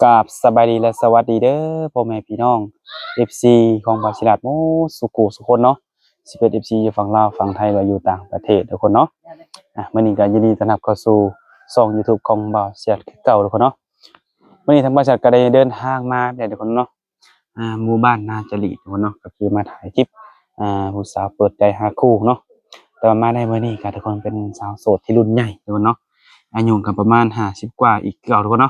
ກາບສະບາຍດີ ແລະ ສະຫວັດດີເດີ ພໍ່ແມ່ພີ່ນ້ອງ ເອັຟຊີ ຂອງບ່າວສິລັດ ໝົດສູ່ຄູ່ສູ່ຄົນເນາະ, ຊິເປັນ ເອັຟຊີ ຢູ່ຝັ່ງລາວ ຝັ່ງໄທ ຫຼືວ່າຢູ່ຕ່າງປະເທດທຸກຄົນເນາະ. ອ່ະ ມື້ນີ້ກໍຍິນດີຕ້ອນຮັບເຂົ້າສູ່ຊ່ອງ YouTube ຂອງບ່າວສິລັດຄືເກົ່າທຸກຄົນເນາະ. ມື້ນີ້ທາງບ່າວສິລັດກໍໄດ້ເດີນທາງມາແລ້ວທຸກຄົນເນາະ, ອ່າ ໝູ່ບ້ານນາຈະລີດທຸກຄົນເນາະ, ກໍຄືມາຖ່າຍຄລິບ ອ່າ ຜູ້ສາວເປີດໃຈຫາຄູ່ເນາະ. ແຕ່ວ່າມາໃນມື້ນີ້ກໍທຸກຄົນເປັນສາວໂສດທີ່ລຸ້ນໃຫຍ່ທຸກຄົນເນາະ, ອາຍຸກໍປະມານຫ້າສິບກວ່າອີກຄືເກົ່າທຸກຄົນເນາະ.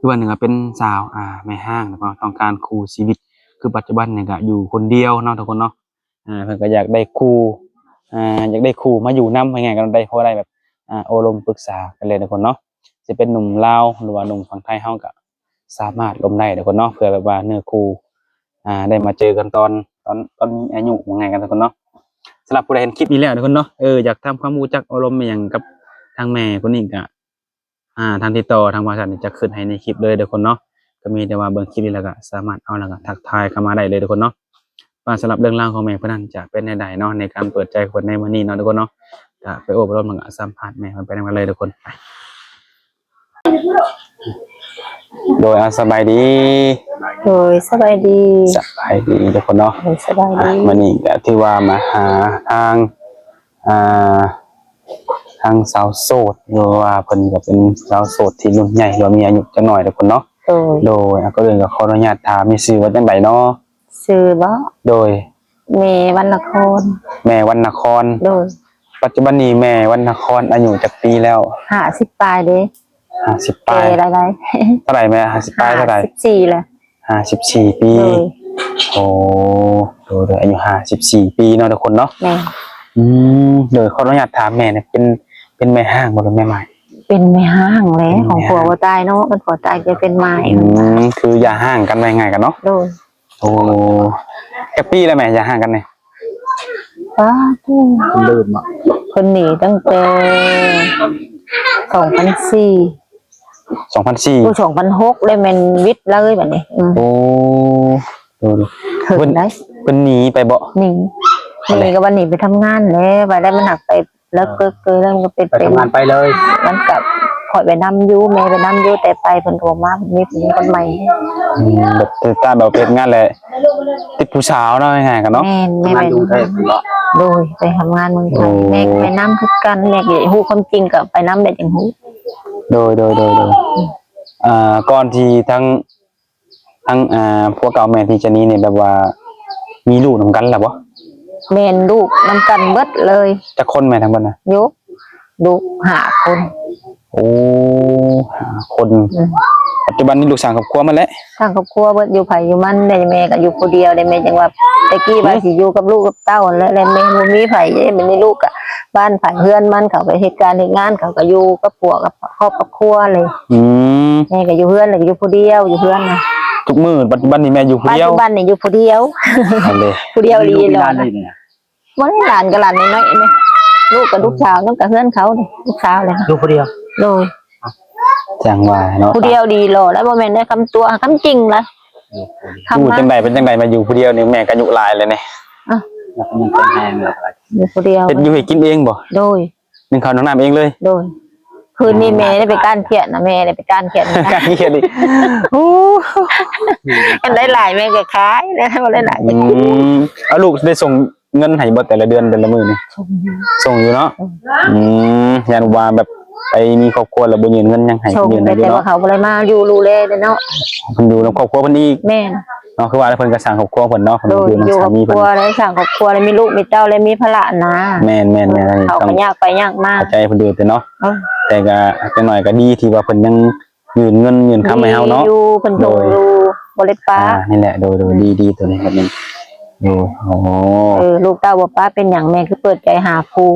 ອີກອັນໜຶ່ງກໍເປັນສາວ ອ່າ ແມ່ຮ້າງເນາະ, ຕ້ອງການຄູ່ຊີວິດ ຄືປັດຈຸບັນນີ້ກໍຢູ່ຄົນດຽວເນາະທຸກຄົນເນາະ. ອ່າ ເພິ່ນກໍຢາກໄດ້ຄູ່ ອ່າ ຢາກໄດ້ຄູ່ມາຢູ່ນຳ ວ່າງ່າຍໆກໍໄດ້ ພໍໄດ້ແບບ ອ່າ ໂອ້ລົມປຶກສາກັນແຫຼະທຸກຄົນເນາະ. ຊິເປັນໜຸ່ມລາວ ຫຼືວ່າໜຸ່ມຝັ່ງໄທເຮົາກໍສາມາດລົມໄດ້ທຸກຄົນເນາະ, ເພື່ອແບບວ່າເນື້ອຄູ່ ອ່າ ໄດ້ມາເຈີກັນຕອນ ຕອນ ຕອນມີອາຍຸ ວ່າງ່າຍກັນທຸກຄົນເນາະ. ສຳລັບຜູ້ໃດເຫັນຄລິບນີ້ແລ້ວທຸກຄົນເນາະ, ເອີ ຢາກທຳຄວາມຮູ້ຈັກໂອ້ລົມອີ່ຫຍັງກັບທາງແມ່ຄົນນີ້ກໍ ອ່າ ທາງຕິດຕໍ່ທາງບໍລິສັດນີ້ຈະຂຶ້ນໃຫ້ໃນຄລິບເລີຍທຸກຄົນເນາະ. ກໍມີແຕ່ວ່າເບິ່ງຄລິບນີ້ແລ້ວກໍສາມາດເອົາ ແລ້ວກໍທັກທາຍເຂົ້າມາໄດ້ເລີຍທຸກຄົນເນາະ, ວ່າສຳລັບເລື່ອງລາວຂອງແມ່ເພິ່ນນັ້ນຈະເປັນແນວໃດເນາະ ໃນການເປີດໃຈຂອງເພິ່ນໃນມື້ນີ້ເນາະທຸກຄົນເນາະ. ກໍໄປໂອ້ໄປລົມ ແລ້ວກໍສຳພາດແມ່ເພິ່ນໄປນຳກັນເລີຍທຸກຄົນ. ໂດຍ ອ່າ ສະບາຍດີ. ໂດຍ ສະບາຍດີ. ສະບາຍດີທຸກຄົນເນາະ. ໂດຍ ສະບາຍດີ. ອ່າ ມື້ນີ້ກໍຖືວ່າມາຫາທາງ ອ່າ ທາງສາວໂສດ ຫຼືວ່າເພິ່ນກໍເປັນສາວໂສດທີ່ລຸ້ນໃຫຍ່ ຫຼືວ່າມີອາຍຸຈັກໜ້ອຍທຸກຄົນເນາະ. ໂດຍ ໂດຍ ອ່າ ກ່ອນອື່ນກໍຂໍອະນຸຍາດຖາມ ມີຊື່ວ່າຈັ່ງໃດເນາະ? ຊື່ບໍ? ໂດຍ ແມ່ວັນນະຄອນ. ແມ່ວັນນະຄອນ. ໂດຍ ປັດຈຸບັນນີ້ແມ່ວັນນະຄອນອາຍຸຈັກປີແລ້ວ? ຫ້າສິບປາຍເດ້. ຫ້າສິບປາຍ. ເອີ ໄດ້ໆ ເທົ່າໃດແມ່? ຫ້າສິບປາຍເທົ່າໃດ? ຫ້າສິບສີ່ແລ້ວ. ຫ້າສິບສີ່ປີ. ໂດຍ ໂອ້ ໂດຍໆ ອາຍຸຫ້າສິບສີ່ປີເນາະທຸກຄົນເນາະ. ແມ່ນ. ອືມ ໂດຍ ຂໍອະນຸຍາດຖາມແມ່ນີ້ ເປັນ ເປັນແມ່ຮ້າງບໍ່ ຫຼືແມ່ໝ້າຍ? ເປັນແມ່ຮ້າງແຫຼະ. ເປັນແມ່ຮ້າງ. ຂອງຜົວບໍ່ຕາຍເນາະ, ຄັນຜົວຕາຍຈະເປັນໝ້າຍ. ອືມ ຄືຢ່າຮ້າງກັນ ວ່າງ່າຍໆກັນເນາະ. ໂດຍ ໂອ້ ຈັກປີແລ້ວແມ່ ຢ່າຮ້າງກັນນີ້? ປ້າດ ລືມອະ. ເພິ່ນໜີຕັ້ງແຕ່ສອງພັນສີ່. ສອງພັນສີ່. ໂອ້ ສອງພັນຫົກ ໄດ້ແມ່ນວິດເລີຍບັດນີ້. ອືມ ໂອ້ ໂດຍໆ ເຖິງໄດ໋. ເພິ່ນໜີໄປບໍ່? ໜີ ໜີກໍວ່າໜີໄປທຳງານແຫຼະ, ວ່າໄດ້ມັນຫາກໄປ ແລ້ວເກີດ ເກີດແລ້ວມັນກໍເປັນ ໄປທຳງານໄປເລີຍ. ມັນກໍຂ້ອຍໄປນຳຢູ່ ແມ່ໄປນຳຢູ່ ແຕ່ໄປເພິ່ນກໍບໍ່ມາ, ເພິ່ນມີຜູ້ຍິງຄົນໃໝ່. ອືມ ແບບ ແຕ່ແບບເຮັດງານແຫຼະ ຕິດຜູ້ສາວເນາະ ງ່າຍໆກັນເນາະ. ແມ່ນ ແມ່ໄປ ທຳງານຢູ່ກຸງເທບເນາະ. ໂດຍ ໄປທຳງານເມືອງໄທ. ໂອ້ ແມ່ໄປນຳຄືກັນ, ແມ່ກໍຢາກຮູ້ຄວາມຈິງ ກໍໄປນຳແຫຼະຈຶ່ງຮູ້. ໂດຍໆໆໆ ອ່າ ກ່ອນທີ່ທາງ ທັງ ອ່າ ຜົວເກົ່າແມ່ທີ່ຈະໜີນີ້ ແບບວ່າມີລູກນຳກັນແລ້ວບໍ່? ແມ່ນ ລູກນຳກັນເບິດເລີຍ. ຈັກຄົນແມ່ທັງເບິດນະ? ໂຍ ລູກຫ້າຄົນ. ໂອ້ ຫ້າຄົນ. ອືມ ປັດຈຸບັນນີ້ລູກສ້າງຄອບຄົວໝົດແລ້ວ? ສ້າງຄອບຄົວເບິດ ຢູ່ໃຜຢູ່ມັນເດ້. ແມ່ກໍຢູ່ຜູ້ດຽວເດ້, ແມ່ຈັ່ງວ່າແຕ່ກີ້ວ່າ ອືມ ຊິຢູ່ກັບລູກກັບເຕົ້າຫັ້ນແຫຼະ, ແລ້ວແມ່ບໍ່ມີໃຜເດ້. ບັດນີ້ລູກກໍບ້ານໃຜເຮືອນມັນ, ເຂົາໄປເຮັດການເຮັດງານ, ເຂົາກໍຢູ່ກັບຜົວກັບຄອບກັບຄົວເລີຍ. ອືມ ແມ່ກໍຢູ່ເຮືອນ ແລ້ວກໍຢູ່ຜູ້ດຽວ ຢູ່ເຮືອນນະ. ທຸກມື້ປັດຈຸບັນນີ້ແມ່ຢູ່ຜູ້ດຽວ? ປັດຈຸບັນນີ້ຢູ່ຜູ້ດຽວ. ອັນເດ້ ຜູ້ດຽວ ມີລູກມີຫຼານແລ້ວນີ້ນະ? ບໍ່ໄດ້ ຫຼານກໍຫຼານນ້ອຍໆນີ້, ລູກກັບລູກສາວນຳກັບເຮືອນເຂົານີ້ ລູກສາວແຫຼະ. ຢູ່ຜູ້ດຽວ? ໂດຍ. ຈັ່ງວ່າເນາະ ຜູ້ດຽວດີຫຼໍ່ແລ້ວ, ບໍ່ແມ່ນໄດ້ຄຳຕົວະ ຄຳຈິງລະ. ຢູ່ຜູ້ດຽວ. ຢູ່ຈັ່ງໃດ ເປັນຈັ່ງໃດມາຢູ່ຜູ້ດຽວນີ້? ແມ່ກໍອາຍຸຫຼາຍແລ້ວນີ້. ອ່ະ ຢູ່ຜູ້ດຽວ ເຮັດຢູ່ເຮັດກິນເອງບໍ່? ໂດຍ. ໜຶ້ງເຂົ້າໜຶ້ງນ້ຳເອງເລີຍ? ໂດຍ. ຄືນນີ້ແມ່ໄດ້ໄປກ້ານຂຽດນະ, ແມ່ໄດ້ໄປກ້ານຂຽດ. ກ້ານຂຽດອີກ. ໂອ້ ຄັນໄດ້ຫຼາຍແມ່ກໍຂາຍ, ບໍ່ໄດ້ຫຼາຍກໍ ອືມ ເອົາ ລູກໄດ້ສົ່ງເງິນໃຫ້ບໍ່ ແຕ່ລະເດືອນ ແຕ່ລະມື້ນີ້? ສົ່ງຢູ່. ສົ່ງຢູ່ເນາະ. ອືມ ອືມ ຢ້ານວ່າແບບໄປມີຄອບຄົວແລ້ວບໍ່ຍື່ນເງິນຫຍັງໃຫ້? ສົ່ງ ຍື່ນໃຫ້ຢູ່ ແຕ່ ແຕ່ວ່າ ເນາະ ເຂົາບໍ່ໄດ້ມາຢູ່ດູແລເດ້ເນາະ, ເພິ່ນຢູ່ນຳຄອບຄົວເພິ່ນອີກ. ແມ່ນ. ເນາະ ຄືວ່າເພິ່ນກໍສ້າງຄອບຄົວເພິ່ນເນາະ, ເພິ່ນ ໂດຍ ຢູ່ນຳ ຢູ່ຄອບຄົວ ສາມີເພິ່ນ ໄດ້ສ້າງຄອບຄົວ ໄດ້ມີລູກມີເຕົ້າ ໄດ້ມີພາລະນະ. ແມ່ນໆໆ ເອີ ເຂົາກໍຍາກໄປຍາກມາ ເຂົ້າໃຈເພິ່ນຢູ່ເດ້ເນາະ. ເອີ ແຕ່ກໍຢ່າງໜ້ອຍກໍດີທີ່ວ່າເພິ່ນຍັງຍື່ນເງິນຍື່ນຄຳໃຫ້ເຮົາເນາະ. ດີຢູ່ ເພິ່ນສົ່ງຢູ່ ໂດຍ ບໍ່ໄດ້ປະ. ອ່າ ນີ້ແຫຼະ ໂດຍໆ ດີໆ ໂຕນີ້ແບບນີ້. ໂດຍ ໂອ້ ເອີ ລູກເຕົ້າບໍ່ປະເປັນຫຍັງ, ແມ່ຄືເປີດໃຈຫາຄູ່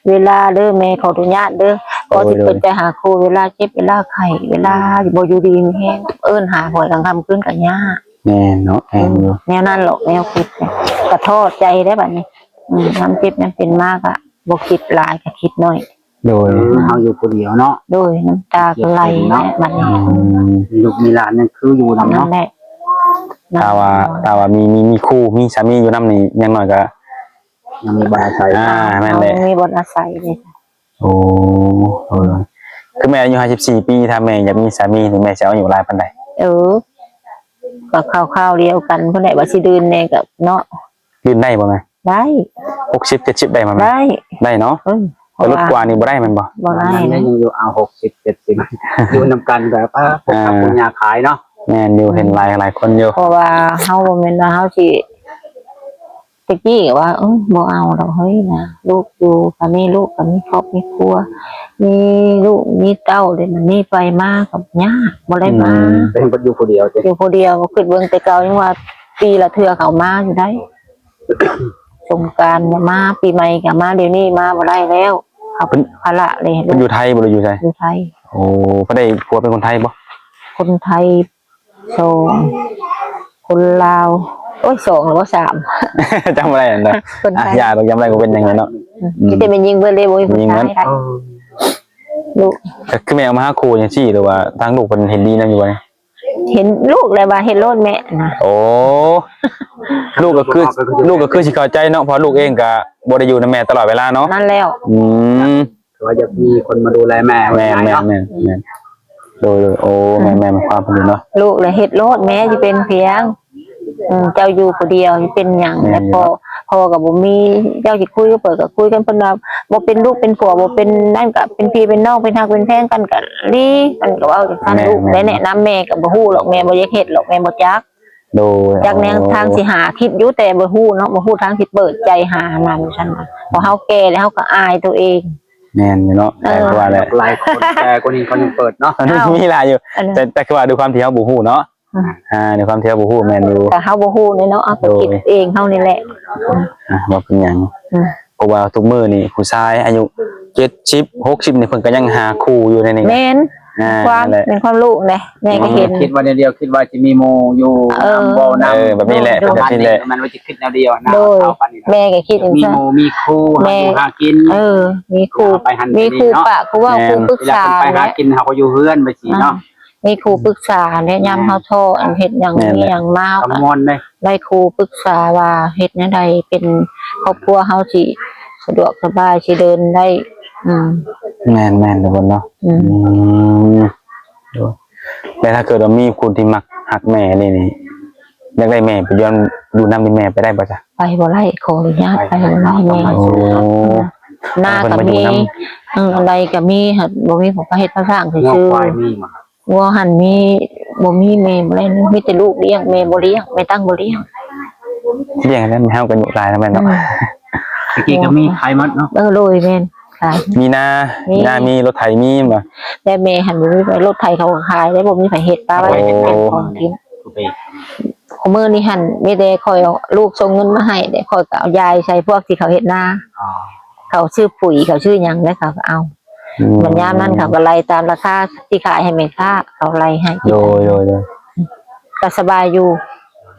ເວລາເດີ, ແມ່ຂໍອະນຸຍາດເດີ. ໂດຍ ກໍຊິເປີດໃຈຫາຄູ່ເວລາເຈັບເວລາໄຂ້ ເວລາບໍ່ຢູ່ດີມີແຮງ, ເອີ້ນຫາຫອຍກາງຄ່ຳຄືນກໍຍາກ. ແມ່ນເນາະ ແມ່ນຢູ່. ອືມ ແນວນັ້ນແຫຼະ ແນວຄິດ ກໍທໍ້ໃຈໄດ໋ບັດນີ້. ອືມ ຍາມເຈັບຍາມເປັນມາກໍບໍ່ຄິດຫຼາຍ ກໍຄິດໜ້ອຍ. ໂດຍ ເຮົາຢູ່ຜູ້ດຽວເນາະ. ໂດຍ ນ້ຳຕາກໍໄຫຼເນາະ ບັດນີ້. ອືມ ມີລູກມີຫຼານຍັງຄືຢູ່ນຳເນາະ. ນັ້ນແຫຼະ ຖ້າວ່າ ຖ້າວ່າມີ ມີ ມີຄູ່ ມີສາມີຢູ່ນຳນີ້ ຢ່າງໜ້ອຍກໍຍັງມີບ່ອນອາໄສ. ອ່າ ແມ່ນແຫຼະ ມີບ່ອນອາໄສເດ້. ໂອ້ ເອີ ແ ຄືແມ່ອາຍຸຫ້າສິບສີ່ປີ ຖ້າແມ່ຢາກມີສາມີນີ້ ແມ່ຊິເອົາອາຍຸຫຼາຍປານໃດ? ເອີ ກໍຄາວໆດຽວກັນພຸ້ນແຫຼະ ວ່າຊິດື່ມແດ່ກໍເນາະ. ດື່ມໄດ້ບໍ່ແມ່? ໄດ້. ຫົກສິບ ເຈັດສິບໄດ້ບໍ່ແມ່? ໄດ້ ໄດ້ເນາະ. ເອີ ແຕ່ລົດກວ່ານີ້ບໍ່ໄດ້ແມ່ນບໍ່? ບໍ່ໄດ້. ປະມານນັ້ນ ຍັງຢູ່ ເອົາ ຫົກສິບ ເຈັດສິບ ຢູ່ນຳກັນແບບ ອ່າ ປູກຜັກປູກຫຍ້າຂາຍເນາະ. ແມ່ນຢູ່ ເຫັນຫຼາຍ ຫຼາຍຄົນຢູ່ ເພາະວ່າເຮົາບໍ່ແມ່ນວ່າເຮົາຊິ ແຕ່ກີ້ກໍວ່າ ເອີ ບໍ່ເອົາດອກເຮີ້ຍນະ ລູກຢູ່ ກໍມີລູກ ກໍມີຄອບມີຄົວ ມີລູກມີເຕົ້າ ແລ້ວມັນມີໄປມາກໍຍາກ ບໍ່ໄດ້ມາ. ອືມ ເປັນເພິ່ນຢູ່ຜູ້ດຽວຕິ? ຢູ່ຜູ້ດຽວ ຄິດເບິ່ງແຕ່ເກົ່າຍັງວ່າປີລະເທື່ອເຂົາມາຢູ່ໄດ໋. ສົງການກໍມາ ປີໃໝ່ກໍມາ ດຽວນີ້ມາບໍ່ໄດ້ແລ້ວ ເຂົາເປັນພາລະເລີຍ. ເພິ່ນຢູ່ໄທບໍ່ ຫຼືຢູ່ໃສ? ຢູ່ໄທ. ໂອ້ ເພິ່ນໄດ້ຜົວເປັນຄົນໄທບໍ່? ຄົນໄທ ສອງ ຄົນລາວ ໂອ້ຍ ສອງ ຫຼືວ່າ ສາມ ຈຳບໍ່ໄດ້ອັນໃດ. ຄົນໄທ ອ່ະ ຢ່າດອກ ຈຳໄດ້ບໍ່ເປັນຫຍັງເນາະ. ອືມ ອືມ ມີແຕ່ແມ່ຍິງເບິດເລີຍ ບໍ່ມີຜູ້ຊາຍ. ເອີ ລູກ ກໍຄືແມ່ເອົາມາຫາຄູ່ຈັ່ງຊີ້ ຫຼືວ່າທາງລູກເພິ່ນເຫັນດີນຳຢູ່ບໍ່ນີ້? ເຫັນລູກແລ້ວວ່າເຮັດໂລດແມ່ນະ. ໂອ້ ລູກກໍຄື ລູກກໍຄືຊິເຂົ້າໃຈເນາະ ເພາະລູກເອງກໍບໍ່ໄດ້ຢູ່ນຳແມ່ຕະຫຼອດເວລາເນາະ. ນັ້ນແລ້ວ. ອືມ ຄືວ່າຢາກມີຄົນມາດູແລແມ່. ແມ່ນໆໆ ໂດຍໆ ໂອ້ ແມ່ນໆ ຄວາມເພິ່ນເນາະ. ລູກລະເຮັດໂລດ ແມ່ຊິເປັນພຽງ ເຈົ້າຢູ່ຜູ້ດຽວຊິເປັນຫຍັງ. ແມ່ນຢູ່ ແລະພໍ່ ພໍ່ກໍບໍ່ມີ ເຈົ້າຊິຄຸຍກັບໃຜກໍຄຸຍກັນ ເພິ່ນວ່າບໍ່ເປັນລູກເປັນຜົວ ບໍ່ເປັນນັ້ນກໍເປັນພີ່ເປັນນ້ອງ ເປັນຮັກເປັນແພງກັນກໍດີ. ເພິ່ນກໍເວົ້າຈັ່ງຊັ້ນ. ແມ່ນໆ ລູກໄດ້ແນະນຳ ແມ່ກໍບໍ່ຮູ້ດອກ ແມ່ບໍ່ຢາກເຮັດດອກ ແມ່ບໍ່ຈັກ. ໂດຍ ຈັກແນວ ໂອ້ ທາງຊິຫາ ຄິດຢູ່ແຕ່ບໍ່ຮູ້ເນາະ ບໍ່ຮູ້ທາງຊິເປີດໃຈຫານຳຊັ້ນນະ ເພາະເຮົາແກ່ແລ້ວເຮົາກໍອາຍຕົວເອງ. ແມ່ນຢູ່ເນາະ. ເອີ ແຕ່ວ່າແຫຼະ ຫຼາຍຄົນແກ່ກວ່ານີ້ເຂົາຍັງເປີດເນາະ. ມີຫຼາຍຢູ່ ແຕ່ ແຕ່ຄືວ່າດ້ວຍຄວາມທີ່ເຮົາບໍ່ຮູ້ເນາະ. ອືມ ອ່າ ໃນຄວາມທີ່ເຮົາບໍ່ຮູ້ແມ່ນຢູ່ ກໍເຮົາບໍ່ຮູ້ແຫຼະເນາະ ເຮົາກໍ ໂດຍ ຄິດເອງເຮົານີ້ແຫຼະ. ອ່າ ບໍ່ເປັນຫຍັງ. ອືມ ເພາະວ່າທຸກມື້ນີ້ຜູ້ຊາຍອາຍຸເຈັດສິບ ຫົກສິບນີ້ ເພິ່ນກໍຍັງຫາຄູ່ຢູ່ໃນນີ້. ແມ່ນ ອ່າ ຄວາມ ນັ້ນແຫຼະ ເປັນຄວາມຮູ້ເດ້ ແມ່ກໍເຫັນ ຄິດວ່າແນວດຽວ ຄິດວ່າຊິມີໝູ່ຢູ່ ເອີ ນຳບໍ່ນຳ. ເອີ ແບບນີ້ແຫຼະ ປະມານນີ້ ແມ່ກໍຄິດຈັ່ງຊັ້ນ. ມີໝູ່ມີຄູ່ ຫາຢູ່ຫາກິນ. ເອີ ມີຄູ່ ມີຄູ່ປະຄູ່ເວົ້າ ແມ່ນ ຄູ່ປຶກສາ. ເວລາເພິ່ນໄປຫາກິນ ເຮົາກໍຢູ່ເຮືອນໄປຊີ້ເນາະ. ອ່າ ມີຄູ່ປຶກສາແນະ ຍາມເຮົາທໍ້ ອັນເຮັດຫຍັງ ແມ່ນແຫຼະ ມີຫຍັງມາ ກໍມ່ວນເດ້ ໄດ້ຄູ່ປຶກສາວ່າເຮັດແນວໃດເປັນຄອບຄົວເຮົາຊິສະດວກສະບາຍ ຊິເດີນໄດ້. ອືມ ແມ່ນໆ ທຸກຄົນເນາະ. ອືມ ອືມ ແຕ່ຖ້າເກີດວ່າມີຄົນທີ່ມັກຮັກແມ່ນີ້ ນີ້ ຢາກໄດ້ແມ່ໄປຢູ່ນຳ ຢູ່ນຳນີ້ ແມ່ໄປໄດ້ບໍ່ຊະ? ໄປບໍ່ໄດ້ ຂໍອະນຸຍາດໄປບໍ່ໄດ້ແມ່. ໂອ້ ນາກໍມີ ເອີ ອັນໃດກໍມີ ບໍ່ມີ ເຮົາກໍເຮັດພາສ້າງຊື່ໆ. ງົວຫັ້ນມີ ບໍ່ມີແມ່ບໍ່ໄດ້ ມີແຕ່ລູກລ້ຽງ ແມ່ບໍ່ລ້ຽງ ແມ່ຕັ້ງບໍ່ລ້ຽງ. ລ້ຽງແລ້ວເຮົາກໍອາຍຸຫຼາຍແລ້ວແມ່ນເນາະ. ອືມ ແຕ່ກີ້ກໍມີຂາຍໝົດເນາະ. ເອີ ໂດຍ ແມ່ນ ຂາຍ ມີນາ ມີນາ ມີລົດໄຖ ມີບໍ່? ແຕ່ແມ່ຫັ້ນບໍ່ມີ ລົດໄຖເຂົາກໍຂາຍ ແຕ່ບໍ່ມີໃຜເຮັດ ປະໄວ້ເປັນຂອງກິນ. ຄູ່ມື້ນີ້ຫັ້ນມີແຕ່ຂ້ອຍເອົາລູກສົ່ງເງິນມາໃຫ້ ແຕ່ຂ້ອຍກໍເອົາຢາຍໃສ່ພວກທີ່ເຂົາເຮັດນາ. ອໍ ເຂົາຊື້ປຸຍ ເຂົາຊື້ຫຍັງ ແລ້ວເຂົາກໍເອົາ. ອືມ ບັດຍາມນັ້ນເຂົາກໍໄລ່ຕາມລາຄາທີ່ຂາຍໃຫ້ແມ່ຄ້າ ເຂົາໄລ່ໃຫ້. ໂດຍໆໆ ກໍສະບາຍຢູ່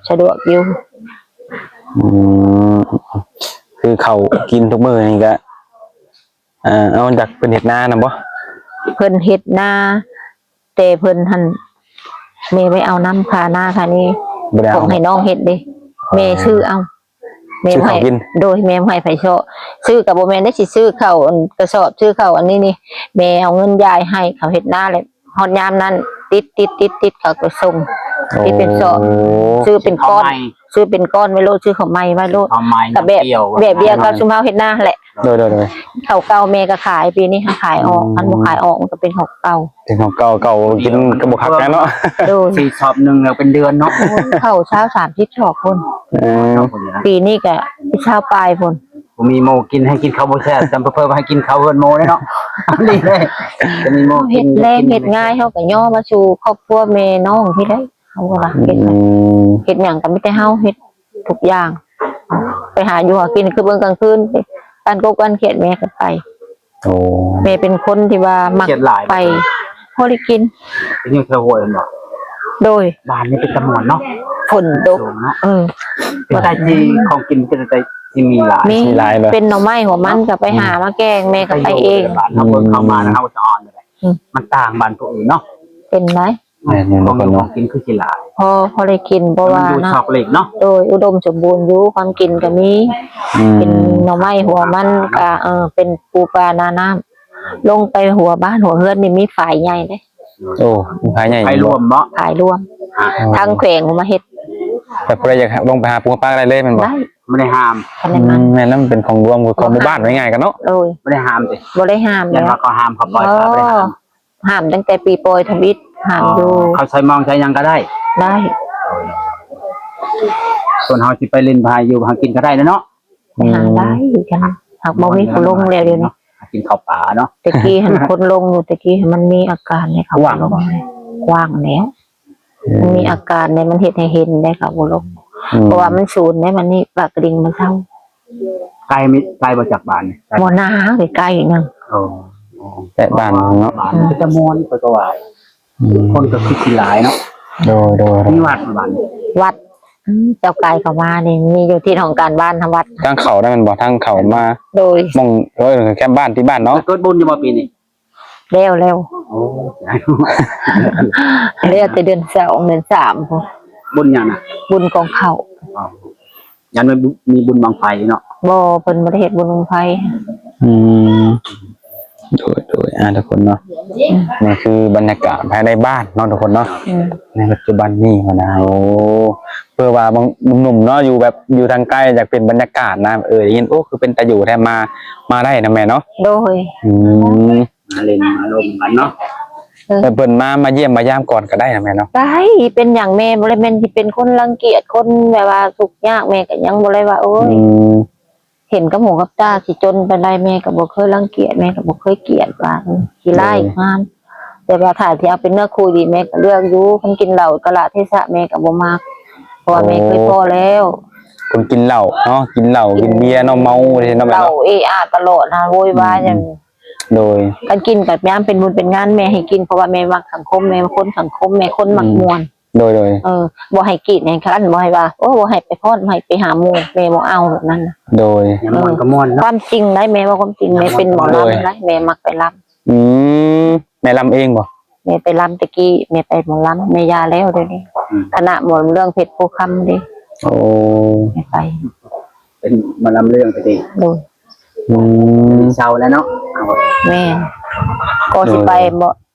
ສະດວກຢູ່. ອືມ ຄືເຂົ້າກິນທຸກມື້ນີ້ກໍ ເອີ ເອົາມາຈາກເພິ່ນເຮັດນານຳບໍ່? ເພິ່ນເຮັດນາ ແຕ່ເພິ່ນຫັ້ນ ແມ່ໄປເອົານຳຄ່ານາຄ່ານີ້ ບໍ່ໄດ້ເອົາ ຂອງໃຫ້ນ້ອງເຮັດເດ້. ອໍ ແມ່ຊື້ເອົາ ແມ່ບໍ່ໃຫ້ ໂດຍ ແມ່ບໍ່ໃຫ້ໃຜເຊາະ. ຊື້ກໍບໍ່ແມ່ນໄດ້ ຊິຊື້ເຂົ້າອັນກະສອບ ຊື້ເຂົ້າອັນນີ້ນີ້ ແມ່ເອົາເງິນຢາຍໃຫ້ເຂົາເຮັດນາ ແລ້ວຮອດຍາມນັ້ນ ຕິດໆໆໆ ເຂົາກໍສົ່ງ ຕິດເປັນສອບ. ໂອ້ ຊື້ເປັນກ້ອນ ຊື້ເປັນກ້ອນໄວ້ໂລດ ຊື້ເຂົ້າໃໝ່ໄວ້ໂລດ. ກໍແບບ ແບບດຽວກັບຊຸມເຮົາເຮັດນາຫັ້ນແຫຼະ. ໂດຍໆໆ ເຂົ້າເກົ່າແມ່ກໍຂາຍ ປີນີ້ຫາຂາຍອອກ. ອືມ ຄັນບໍ່ຂາຍອອກ ມັນກໍເປັນເຂົ້າເກົ່າ ເປັນເຂົ້າເກົ່າ ເກົ່າກິນກໍບໍ່ຄັກແລ້ວເນາະ. ໂດຍ ສີ່ຊອບໜຶ່ງແລ້ວເປັນເດືອນເນາະ. ໂອ້ຍ ເຂົ້າຊາວ ສາມສິບຊອບພຸ້ນ. ເອີ ປີນີ້ກໍຊາວປາຍພຸ້ນ. ບໍ່ມີໝູ່ກິນ ໃຫ້ກິນເຂົ້າບໍ່ແຊບ ຈຳເພີ່ມໃຫ້ກິນເຂົ້າເຮືອນໝູ່ເດ້ເນາະ. ນີ້ເດ້ ຈະມີໝູ່ກິນ ເຮັດແລງເຮັດງ່າຍ ເຮົາກໍຍໍມາສູ່ຄອບຄົວແມ່ນ້ອງພີ້ໄດ໋. ເຮົາກໍວ່າເຮັດ ອືມ ເຮັດຫຍັງກໍມີແຕ່ເຮົາເຮັດທຸກຢ່າງ ໄປຫາຢູ່ຫາກິນຄືເບິ່ງກາງຄືນ ການກົບການຂຽດແມ່ກໍໄປ. ໂອ້ ແມ່ເປັນຄົນທີ່ວ່າມັກໄປ ພໍໄດ້ກິນ. ເປັນຢູ່ແຖວຫ້ວຍແມ່ນບໍ່? ໂດຍ ບ້ານນີ້ເປັນຕາມ່ວນເນາະ ຝົນຕົກ. ເອີ ເປັນໄດ້ທີ່ຂອງກິນ ເປັນໄດ້ທີ່ມີຫຼາຍ ມີຫຼາຍ. ເປັນໜໍ່ໄມ້ຫົວມັນກໍໄປຫາມາແກງ ແມ່ກໍໄປເອງ. ບ້ານເຮົາເບິ່ງເຂົ້າມາ ເຮົາສະອອນ ມັນຕ່າງບ້ານຜູ້ອື່ນເນາະ. ເປັນໄດ ແມ່ນໆ ຂອງຢູ່ຂອງກິນຄືຊິຫຼາຍ ພໍ ພໍໄດ້ກິນ ເພາະວ່າ ມັນຢູ່ຊອກຫຼີກເນາະ. ໂດຍ ອຸດົມສົມບູນຢູ່ ຂອງກິນກໍມີ. ອືມ ເປັນໜໍ່ໄມ້ຫົວມັນກໍ ເອີ ເປັນປູປານານ້ຳ. ລົງໄປຫົວບ້ານຫົວເຮືອນນີ້ມີຝາຍໃຫຍ່ເດ້. ໂອ້ ມີຝາຍໃຫຍ່ ຝາຍລວມເນາະ ຝາຍລວມ ໂອ້ ທາງແຂວງເພິ່ນມາເຮັດ. ແຕ່ຜູ້ໃດຢາກລົງໄປຫາປູຫາປາກໍໄດ້ເລີຍແມ່ນບໍ່? ໄດ້ ບໍ່ໄດ້ຫ້າມ ຄັນນັ້ນ ອືມ ແມ່ນ ມັນເປັນຂອງລວມ ຂອງໝູ່ບ້ານ ບໍ່ຫ້າມ ວ່າງ່າຍໆກັນເນາະ. ໂດຍ ບໍ່ໄດ້ຫ້າມເດ້ ບໍ່ໄດ້ຫ້າມ ຢ້ານວ່າເຂົາຫ້າມ ເຂົາປ່ອຍ ບໍ່ ສາ ບໍ່ໄດ້ຫ້າມ ຫ້າມຕັ້ງແຕ່ປີປ່ອຍທຳອິດ ຫ້າມຢູ່ ເຂົາໃສ່ມອງໃສ່ຫຍັງກໍໄດ້ ໄດ້ ສ່ວນເຮົາຊິໄປຫຼິ້ນໄປຢູ່ຫາກິນກໍໄດ້ແຫຼະເນາະ. ໄປຫາໄດ້ກັນ ຫາກບໍ່ມີຜູ້ລົງແລ້ວດຽວນີ້ ຫາກິນເຂົ້າປາເນາະ. ແຕ່ກີ້ຫັ້ນຄົນລົງຢູ່ ແຕ່ກີ້ມັນມີອາການໃຫ້ເຂົາ ກວ້າງ ລົງ ກວ້າງແລ້ວ ອືມ ມັນມີອາການໃດ ມັນເຮັດໃຫ້ເຫັນໄດ້ ເຂົາບໍ່ລົງ ອືມ ເພາະວ່າມັນສູນເດ້ ມັນນີ້ປາກກະດິງມັນເຊົາ. ໄກມີ ໄກບໍ່ຈາກບ້ານນີ້? ບໍ່ນາ ໃກ້ໆ ຍັງ ໂອ້ ໃກ້ບ້ານເນາະ ບ້ານ ອືມ ມັນຈະມ່ວນ ຂ້ອຍກໍວ່າ ອືມ ຄົນກໍຄືຊິຫຼາຍເນາະ. ໂດຍ ໂດຍ ມີວັດບໍ່ບ້ານນີ້? ວັດ ອືມ ເຈົ້າກາຍເຂົ້າມານີ້ ມີຢູ່ທີ່ຫ້ອງການບ້ານທາງວັດ ທາງເຂົ້ານັ້ນແມ່ນບໍ່? ທາງເຂົ້າມາ ໂດຍ ໝ່ອງ ເອີ ແຄມບ້ານ ຕິດບ້ານເນາະ. ເກີດບຸນຢູ່ບໍ່ປີນີ້? ແລ້ວ ແລ້ວ ໂອ້ ແລ້ວແຕ່ເດືອນສອງ ເດືອນສາມພຸ້ນ. ບຸນຫຍັງນະ? ບຸນກອງເຂົ້າ. ອໍ ຢ້ານມັນບຸ ມີບຸນບັ້ງໄຟເນາະ. ບໍ່ ເພິ່ນບໍ່ໄດ້ເຮັດບຸນບັ້ງໄຟ. ອືມ ໂດຍ ໂດຍ ອ່າ ທຸກຄົນເນາະ ອືມ ນີ້ຄືບັນຍາກາດພາຍໃນບ້ານເນາະ ທຸກຄົນເນາະ. ອືມ ໃນປັດຈຸບັນນີ້ຫັ້ນນະ ໂອ້ ເພື່ອວ່າບາງໜຸ່ມໆເນາະ ຢູ່ແບບ ຢູ່ທາງໄກ ຢາກເປັນບັນຍາກາດນະ ເອີ ໄດ້ຍິນ ໂອ້ ຄືເປັນຕາຢູ່ແທ້ ມາ ມາໄດ້ນະແມ່ເນາະ. ໂດຍ ອືມ ມາຫຼິ້ນມາລົມກັນເນາະ. ເອີ ແຕ່ເພິ່ນມາ ມາຢ້ຽມມາຢາມກ່ອນກໍໄດ້ນະແມ່ເນາະ. ໄດ້ ເປັນຫຍັງແມ່ບໍ່ໄດ້ແມ່ນຊິເປັນຄົນລັງກຽດ ຄົນແບບວ່າທຸກຍາກ ແມ່ກໍຍັງບໍ່ໄດ້ວ່າ ໂອ້ຍ ອືມ ເຫັນກັບຫູກັບຕາ ຊິຈົນປານໃດ ແມ່ກໍບໍ່ເຄີຍລັງກຽດ ແມ່ກໍບໍ່ເຄີຍກຽດວ່າ ເອີ ຂີ້ຮ້າຍ ໂດຍ ງາມ. ແຕ່ວ່າຖ້າຊິເອົາເປັນເນື້ອຄູ່ດີ ແມ່ກໍເລືອກຢູ່ ຄັນກິນເຫຼົ້າກາລະເທສະ ແມ່ກໍບໍ່ມັກ ເພາະວ່າ ໂອ້ ແມ່ເຄີຍພໍ້ແລ້ວ. ຄົນກິນເຫຼົ້າເນາະ ກິນເຫຼົ້າ ກິນເບຍເນາະ ເມົາເດ້ເນາະ ເຫຼົ້າເອອາຕະຫຼອດນະ ໂວຍວາຍ ອືມ ຫຍັງ ໂດຍ ຄັນກິນກໍຍາມເປັນບຸນເປັນງານແມ່ໃຫ້ກິນ ເພາະວ່າແມ່ມັກສັງຄົມ ແມ່ຄົນສັງຄົມ ແມ່ຄົນມັກ ອືມ ມ່ວນ. ໂດຍ ໂດຍ ເອີ ບໍ່ໃຫ້ກີດໃຫ້ຄັນ ບໍ່ໃຫ້ວ່າ ໂອ້ ບໍ່ໃຫ້ໄປຟ້ອນ ບໍ່ໃຫ້ໄປຫາໝູ່ ແມ່ບໍ່ເອົາແບບນັ້ນນະ. ໂດຍ ຍາມມ່ວນກໍມ່ວນເນາະ ຄວາມຈິງໄດ໋ ແມ່ເວົ້າຄວາມຈິງ ແມ່ເປັນໝໍລຳ ໂດຍ ໄດ໋ ແມ່ມັກໄປລຳ. ອືມ ແມ່ລຳເອງບໍ່? ແມ່ໄປລຳແຕ່ກີ້ ແມ່ໄປໝໍລຳ ແມ່ຢ່າແລ້ວດຽວນີ້ ອືມ ຄະນະໝໍລຳເລື່ອງເພັດໂພຄຳເດ້. ໂອ້ ແມ່ໄປ ເປັນໝໍລຳເລື່ອງໄປຕິ? ໂດຍ ອືມ ເຊົາແລ້ວເນາະ. ແມ່ນ ກໍຊິໄປ ໂດຍ ບໍ່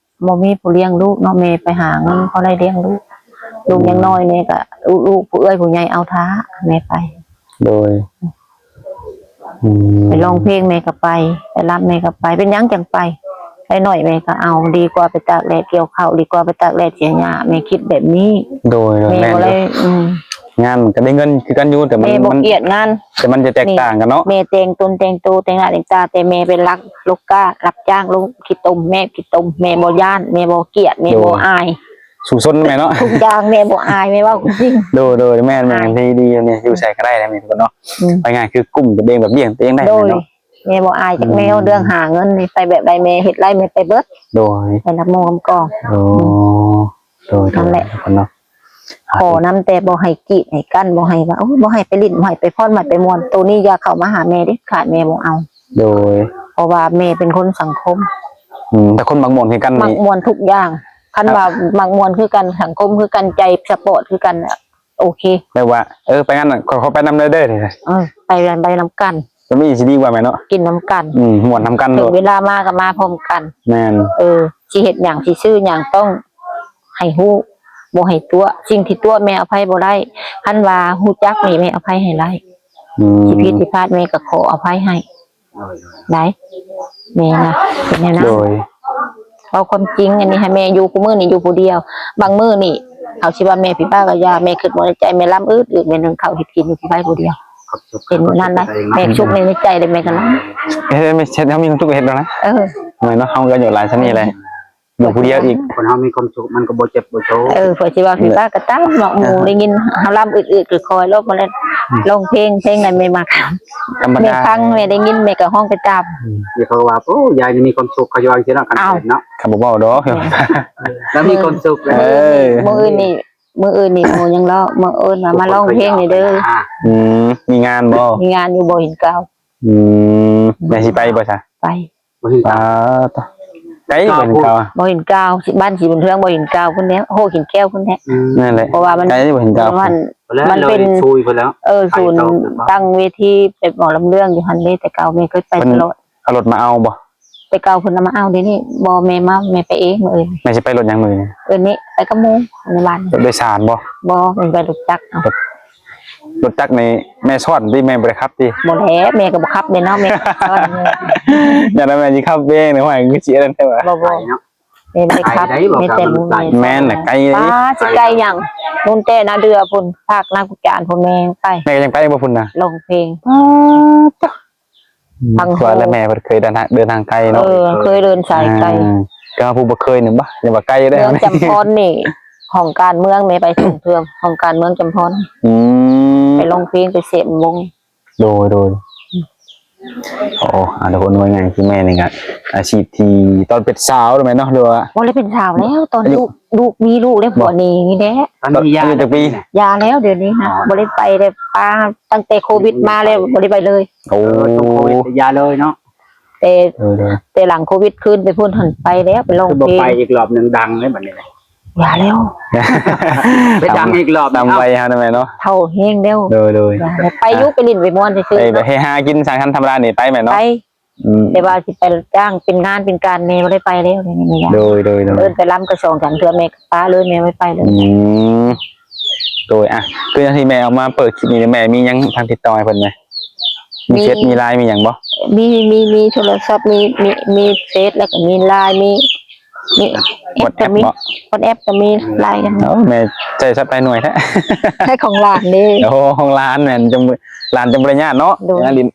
ບໍ່ມີຜູ້ລ້ຽງລູກເນາະ ແມ່ໄປຫາເງິນພໍໄດ້ລ້ຽງລູກ ລູກ ອືມ ຍັງນ້ອຍ ແມ່ກໍ ລູກ ຜູ້ເອື້ອຍຜູ້ໃຫຍ່ເອົາຖ້າ ແມ່ໄປ. ໂດຍ ອືມ ໄປຮ້ອງເພງແມ່ກໍໄປ ໄປລຳແມ່ກໍໄປ ເປັນຫຍັງຈັ່ງໄປ ໄດ້ໜ້ອຍແມ່ກໍເອົາ ດີກວ່າໄປຕາກແດດກ່ຽວເຂົ້າ ດີກວ່າໄປຕາກແດດເສຍຫຍ້າ ແມ່ຄິດແບບນີ້. ໂດຍ ໂດຍ ແມ່ ແມ່ນ ບໍ່ໄດ້ ອືມ ງານມັນກໍໄດ້ເງິນຄືກັນຢູ່ ແຕ່ມັນ ແມ່ບໍ່ ມັນ ກຽດງານ ແຕ່ມັນຈະແຕກຕ່າງກັນເນາະ. ແມ່ແຕ່ງຕົນແຕ່ງໂຕແຕ່ງໜ້າແຕ່ງຕາ ແຕ່ແມ່ໄປລັກ ລັກກາ ຮັບຈ້າງລົງຂີ້ຕົມ ແມ່ຂີ້ຕົມ ແມ່ບໍ່ຢ້ານ ແມ່ບໍ່ກຽດ ແມ່ ໂດຍ ບໍ່ອາຍ ສູ້ຊົນແມ່ເນາະ ທຸກຢ່າງແມ່ບໍ່ອາຍ ແມ່ເວົ້າຄວາມຈິງ. ໂດຍ ໂດຍ ແມ່ນໆ ດີໆ ນີ້ຢູ່ໃສກໍໄດ້ແຫຼະແມ່ທຸກຄົນເນເນາະ. ອືມ ວ່າງ່າຍຄືກຸ້ມຕົວເອງ ແບບລ້ຽງຕົວເອງໄດ້ ໂດຍ ເນາະ ແມ່ບໍ່ອາຍຈັກແນວ. ອືມ ເລື່ອງຫາເງິນນີ້ໄປແບບໃດແມ່ເຮັດໄດ້ ແມ່ໄປເບິດ. ໂດຍ ໄປນຳໝູ່ນຳກອງ. ໂອ້ ອືມ ໂດຍ ນັ້ນແຫຼະ ທຸກຄົນເນາະ ຂໍນຳແຕ່ບໍ່ໃຫ້ກີດໃຫ້ກັ້ນ ບໍ່ໃຫ້ວ່າ ໂອ້ຍ ບໍ່ໃຫ້ໄປຫຼິ້ນ ບໍ່ໃຫ້ໄປຟ້ອນ ບໍ່ໃຫ້ໄປມ່ວນ ໂຕນີ້ຢ່າເຂົ້າມາຫາແມ່ເດັດຂາດ ແມ່ບໍ່ເອົາ. ໂດຍ ເພາະວ່າແມ່ເປັນຄົນສັງຄົມ. ອືມ ແຕ່ຄົນມັກມ່ວນຄືກັນນີ້ ມັກມ່ວນທຸກຢ່າງ ຄັນວ່າມັກມ່ວນຄືກັນ ສັງຄົມຄືກັນ ໃຈສະປອດຄືກັນ ໂອເຄ ແບບວ່າ ເອີ ໄປງານນັ້ນ ຂ້ອຍ ຂ້ອຍໄປນຳເດີ ເອີ ໄປ ໄປນຳກັນ ກໍມີຊິດີກວ່າແມ່ນເນາະ ກິນນຳກັນ ອືມ ມ່ວນນຳກັນໂລດ ເວລາມາກໍມາພ້ອມກັນ. ແມ່ນ ເອີ ຊິເຮັດຫຍັງ ຊິຊື້ຫຍັງ ຕ້ອງໃຫ້ຮູ້ ບໍ່ໃຫ້ຕົວະ ສິ່ງທີ່ຕົວະແມ່ອະໄພບໍ່ໄດ້ ຄັນວ່າຮູ້ຈັກນີ້ແມ່ອະໄພໃຫ້ໄດ້. ອືມ ຊິຜິດຊິພາດແມ່ກໍຂໍອະໄພໃຫ້ ໄດ້ ແມ່ນະ ເປັນແນວນັ້ນ. ໂດຍ ເວົ້າຄວາມຈິງ ອັນນີ້ໃຫ້ແມ່ຢູ່ ຄູ່ມື້ນີ້ຢູ່ຜູ້ດຽວ ບາງມື້ນີ້ ເຮົາຊິວ່າແມ່ພິບາກກະຢ່າ ແມ່ຄິດບໍ່ໃນໃຈ ແມ່ລຳອືດໆ ແມ່ໜຶ້ງເຂົ້າເຮັດກິນຢູ່ຜູ້ດຽວ ເປັນແນວນັ້ນໄດ໋. ແມ່ສຸກໃນໃຈເດ້ ແມ່ກໍລຳ ເຮັດໃຫ້ແມ່ເຮັດ ເຮົາມີຄວາມສຸກເຮັດແລ້ວນະ. ເອີ ແມ່ນເນາະ ເຮົາກໍຢູ່ຫຼາຍຊະນີ້ແຫຼະ ຢູ່ຜູ້ດຽວອີກ ຄົນເຮົາມີຄວາມສຸກມັນກໍບໍ່ເຈັບບໍ່ໂຊ. ເອີ ເພິ່ນຊິວ່າພິບາກກໍຕາມເນາະ ໝູ່ໄດ້ຍິນເຮົາລຳອືດໆ ຄືຄອຍລອບມາແລ້ວ ອືມ ຮ້ອງເພງ ເພງໃດແມ່ມັກ ທຳມະດາ ແມ່ຟັງ ແມ່ໄດ້ຍິນ ແມ່ກໍຮ້ອງໄປຕາມ. ອືມ ເຂົາກໍວ່າ ໂອ້ ຍາຍນີ້ມີຄວາມສຸກ ເຂົາຊິວ່າຈັ່ງຊີ້ເນາະ ຄັນເຫັນເນາະ ເຂົາບໍ່ເວົ້າດອກ ແລ້ວມີຄວາມສຸກ. ເອີ ມື້ອື່ນນີ້ ມື້ອື່ນນີ້ໝູ່ຍັງເວົ້າ ມື້ອື່ນວ່າມາຮ້ອງເພງນີ້ເດີ. ອືມ ມີງານບໍ່? ມີງານຢູ່ບໍ່ຫີນກາວ. ອືມ ແມ່ຊິໄປບໍ່ຊະ? ໄປ. ບໍ່ເຫັນ ປາດ ໄກບໍ່ເຫັນກາວ ບໍ່ເຫັນກາວ ບ້ານສີບຸນເຮືອງ ບໍ່ເຫັນກາວພຸ້ນແຫຼະ ໂຮຫີນແກ້ວພຸ້ນແຫຼະ. ອືມ ນັ້ນແຫຼະ ເພາະວ່າມັນ ໄກບໍ່ເຫັນກາວ ມັນ ມັນເປັນ ເອີ ສູນຕັ້ງເວທີແບບໝໍລຳເລື່ອງຢູ່ຫັ້ນເດ້ ແຕ່ເກົ່າແມ່ເຄີຍໄປຕະຫຼອດ. ເຂົາລົດມາເອົາບໍ່? ແຕ່ເກົ່າເພິ່ນເອົາມາເອົາ ດຽວນີ້ບໍ່ ແມ່ມາ ແມ່ໄປເອງມື້ອື່ນ. ແມ່ຊິໄປລົດຫຍັງມື້ນີ້? ມື້ນີ້ໄປກັບໝູ່ໃນບ້ານ. ລົດໂດຍສານບໍ່? ບໍ່ ແມ່ໄປລົດຈັກເອົາ. ລົດ ລົດຈັກນີ້ແມ່ຊ້ອນຕິ ແມ່ບໍ່ໄດ້ຂັບຕິ? ບໍ່ແຫຼະ ແມ່ກໍບໍ່ຂັບເດ້ເນາະ ແມ່ຊ້ອນ. ຢ້ານວ່າແມ່ຊິຂັບເອງນີ້ ຫ້ວຍ ຄືຊິອັນນັ້ນແທ້ຫວາ. ບໍ່ ບໍ່ ໄກເນາະ ແມ່ບໍ່ໄດ້ຂັບ ໄກໄດ໋ ມີແຕ່ໝູ່ແມ່. ແມ່ນແຫຼະ ໄກ ປ້າ ຊິໄກຫຍັງ ພຸ້ນແຕ່ນາເດື່ອພຸ້ນ ພາກນາກຸຈານພຸ້ນແມ່ໄປ. ແມ່ກໍຍັງໄປບໍ່ພຸ້ນນະ? ຮ້ອງເພງ. ປ້າດ ທາງ ວ່າແລ້ວແມ່ເພິ່ນເຄີຍເດີນທາງ ເດີນທາງໄກເນາະ. ເອີ ເຄີຍເດີນສາຍໄກ. ອ່າ ກໍຜູ້ບໍ່ເຄີຍນີ້ບໍ່ ຍັງວ່າໄກເດ້. ເມືອງຈຳພອນນີ້ ຫ້ອງການເມືອງແມ່ໄປສອງເທື່ອ ຫ້ອງການເມືອງຈຳພອນ. ອືມ ໄປຮ້ອງເພງ ໄປເສບວົງ. ໂດຍ ໂດຍ. ໂອ້ ອ່າ ທຸກຄົນ ວ່າຫຍັງຄືແມ່ນີ້ກະ ອາຊີບທີ່ຕອນເປັນສາວແມ່ນເນາະ ຫຼືວ່າ ບໍ່ໄດ້ເປັນສາວແລ້ວ ຕອນ ອາຍຸ ລູກ ລູກມີລູກແລ້ວ ບໍ່ ຜົວໜີນີ້ແຫຼະ. ຕອນນີ້ຢ່າ ອາຍຸຈັກປີ? ຢ່າແລ້ວ ດຽວນີ້ນະ. ອໍ ບໍ່ໄດ້ໄປແລ້ວ ປ້າ ຕັ້ງແຕ່ໂຄວິດມາແລ້ວ ບໍ່ໄດ້ໄປເລີຍ. ໂອ້ ເອີ ຊ່ວງໂຄວິດກໍຢ່າເລີຍເນາະ. ແຕ່ ເອີ ແຕ່ຫຼັງໂຄວິດຄືນໄປພຸ້ນຫັ້ນ ໄປແລ້ວ ໄປຮ້ອງເພງ. ຄືບໍ່ໄປອີກລອບໜຶ່ງ ດັງເລີຍບັດນີ້. ຢ່າແລ້ວ ໄປດັງອີກລອບໜຶ່ງ ຕາມໄວເຮົານັ້ນແຫຼະເນາະ ເຖົ້າແຮງແລ້ວ. ໂດຍ ໂດຍ. ໄປຢູ່ ໄປຫຼິ້ນໄປມ່ວນຊື່ໆ ໄປ ໄປເຮັດຫາກິນ ສ້າງສັນທຳມະດານີ້ໄປແມ່ນເນາະ. ໄປ ອືມ ແຕ່ວ່າຊິໄປຈ້າງເປັນງານເປັນການ ແມ່ບໍ່ໄດ້ໄປແລ້ວ ດຽວນີ້ແມ່. ໂດຍ ໂດຍ ໂດຍ. ເອີ້ນໄປລຳກໍສອງສາມເທື່ອ ແມ່ກໍປະເລີຍ ແມ່ບໍ່ໄດ້ໄປເລີຍ. ອືມ ໂດຍ. ອ່ະ ຄືທີ່ແມ່ອອກມາເປີດຄລິບນີ້ ແມ່ມີຫຍັງທາງຕິດຕໍ່ໃຫ້ເພິ່ນແໝ? ມີ ມີເຟສ ມີໄລນ໌ ມີຫຍັງບໍ່? ມີ ມີ ມີໂທລະສັບ ມີ ມີ ມີເຟສ ແລ້ວກໍມີໄລນ໌ ມີ ມີແອັບກໍມີ ວັອດແອັບກໍມີ ໄລນ໌ກໍມີ. ໂອ້ ແມ່ໃຊ້ສັບຫຼາຍໜ່ວຍແທ້ ໃຊ້ຂອງຫຼານເດ້. ໂອ້ ຂອງຫຼານແມ່ນ ຫຼານຈັ່ງບໍ່ໄດ້ຍາດເນາະ. ໂດຍ ຍາດຫຼິ້ນ.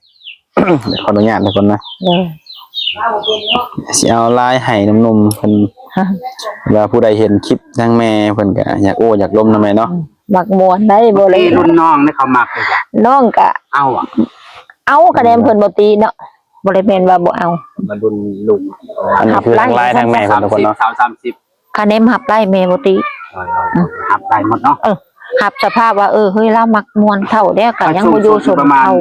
ຂໍອະນຸຍາດທຸກຄົນນະ. ໂດຍ. ຊິເອົາໄລນ໌ໃຫ້ໜຸ່ມໆເພິ່ນ ວ່າຜູ້ໃດເຫັນຄລິບທາງແມ່ເພິ່ນກໍຢາກໂອ້ຢາກລົມນຳແມ່ເນາະ. ອືມ ມັກມ່ວນໄດ໋ ບໍ່ໄດ້ ລຸ້ນນ້ອງເດ້ ເຂົາມັກເດ້. ນ້ອງກະເອົາ ເອົາ ຄະແນນເພິ່ນບໍ່ຕິເນາະ ບໍ່ໄດ້ແມ່ນວ່າບໍ່ເອົາ. ມາລຸ້ນລູກ ອັນນີ້ຄືທາງໄລນ໌ທາງແມ່ເພິ່ນທຸກຄົນເນາະ ສາມສິບ ຄະແນນຮັບໄດ້ແມ່ບໍ່ຕິ. ເອີ ຮັບໄດ້ໝົດເນາະ. ເອີ ຮັບສະພາບວ່າ ເອີ ເຮີ້ຍ ລາວມັກມ່ວນເຖົ້າແລ້ວ ກໍຍັງບໍ່ຢູ່ຊົນເຜົ່າ.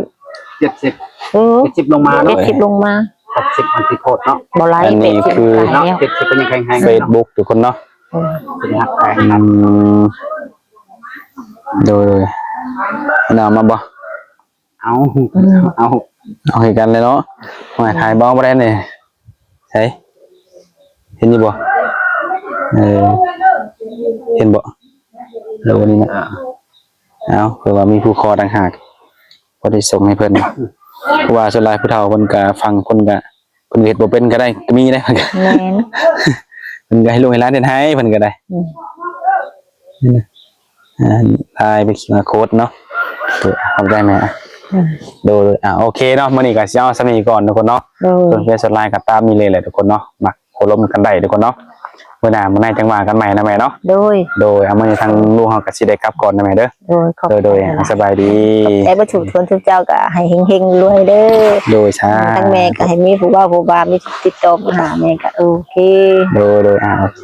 ເຈັດສິບ ເອີ ເຈັດສິບລົງມາເນາະ ເຈັດສິບລົງມາ ຫົກສິບມັນຊິໂພດເນາະ. ບໍ່ໄລ ອັນນີ້ຄື ເຈັດສິບກໍແຮງແລ້ວ ເຈັດສິບກໍຍັງແຂງແຮງ ເຟສບຸກທຸກຄົນເນາະ. ເອີ ຊິຮັບໄດ້. ອືມ ໂດຍ ໂດຍ. ເອົາມາບໍ່? ເອົາ ເອົາ ເອົາຄືກັນແຫຼະເນາະ. ໂອ້ຍ ຖ່າຍບໍ່ ບໍ່ໄດ້ນີ້ ໃສ ເຫັນຢູ່ບໍ່? ເອີ ເຫັນບໍ່? ໂລນີ້ນະ. ເອົາ ເພື່ອວ່າມີຜູ້ຂໍຕ່າງຫາກ ບໍ່ໄດ້ສົ່ງໃຫ້ເພິ່ນ ເພາະວ່າສ່ວນຫຼາຍຜູ້ເຖົ້າເພິ່ນກະ ຝັ່ງເພິ່ນກະ ເພິ່ນເຮັດບໍ່ເປັນກໍໄດ້ ກໍມີໄດ໋ ເພິ່ນກໍ ແມ່ນ ເພິ່ນກໍໃຫ້ລູກໃຫ້ຫຼານເຮັດໃຫ້ ເພິ່ນກໍໄດ້. ອືມ ນີ້ນະ ອ່າ ໄລນ໌ເປັນຄິວອາໂຄດເນາະ. ໂດຍ ຂອບໃຈແມ່. ອືມ ໂດຍ ໂດຍ. ອ່າ ໂອເຄເນາະ ມື້ນີ້ກໍຊິເອົາສ່ຳນີ້ກ່ອນທຸກຄົນເນາະ. ໂດຍ ເພິ່ນເຟສສ່ວນຫຼາຍກໍຕາມນີ້ເລີຍແຫຼະທຸກຄົນເນາະ ມັກໂອ້ລົມກັນໄດ້ທຸກຄົນເນາະ. ມື້ໜ້າມື້ໃນຈັ່ງວ່າກັນໃໝ່ນະແມ່ເນາະ. ໂດຍ ໂດຍ. ອ່າ ມື້ນີ້ທາງລຸງເຮົາກໍຊິໄດ້ກັບກ່ອນນະແມ່ເດີ. ໂດຍ ຂອບໃຈ ໂດຍ ໂດຍ. ອ່າ ສະບາຍດີ ຂອບໃຈເບິດທຸກຄົນທຸກເຈົ້າ ກໍໃຫ້ເຮັງໆລວຍເດີ. ໂດຍ ສາທຸ. ທາງແມ່ກໍໃຫ້ມີຜູ້ເວົ້າຜູ້ວ່າ ມີຕິດຕໍ່ມາຫາແມ່ ກໍໂອເຄ. ໂດຍ ໂດຍ. ອ່າ ໂອເຄ.